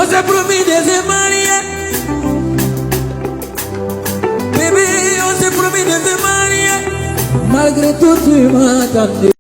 On s'est promis de se marier. Bébé, on s'est promis de se marier. Malgré tout, tu m'attendais.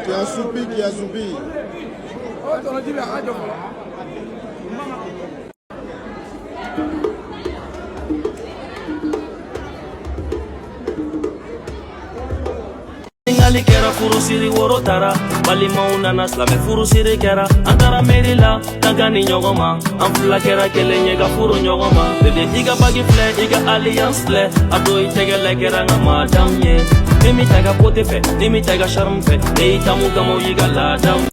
Qui a soupi, qui a soupi. Ngali kɛra, furusiri woro tara, balimaw nana, silamɛ furusiri kɛra. An taara mairie la k'an ka ni ɲɔgɔn ma, an fila kɛra kelen ye ka furu ɲɔgɔn ma. Bébé, i ka bague filɛ, i ka alliance filɛ, a don i tɛgɛ la kɛra n ka madame ye. Ni mi ta i ka beauté fɛ, ni mi ta i ka charme fɛ, ne y'i tamu kama, o y'i ka laadaw.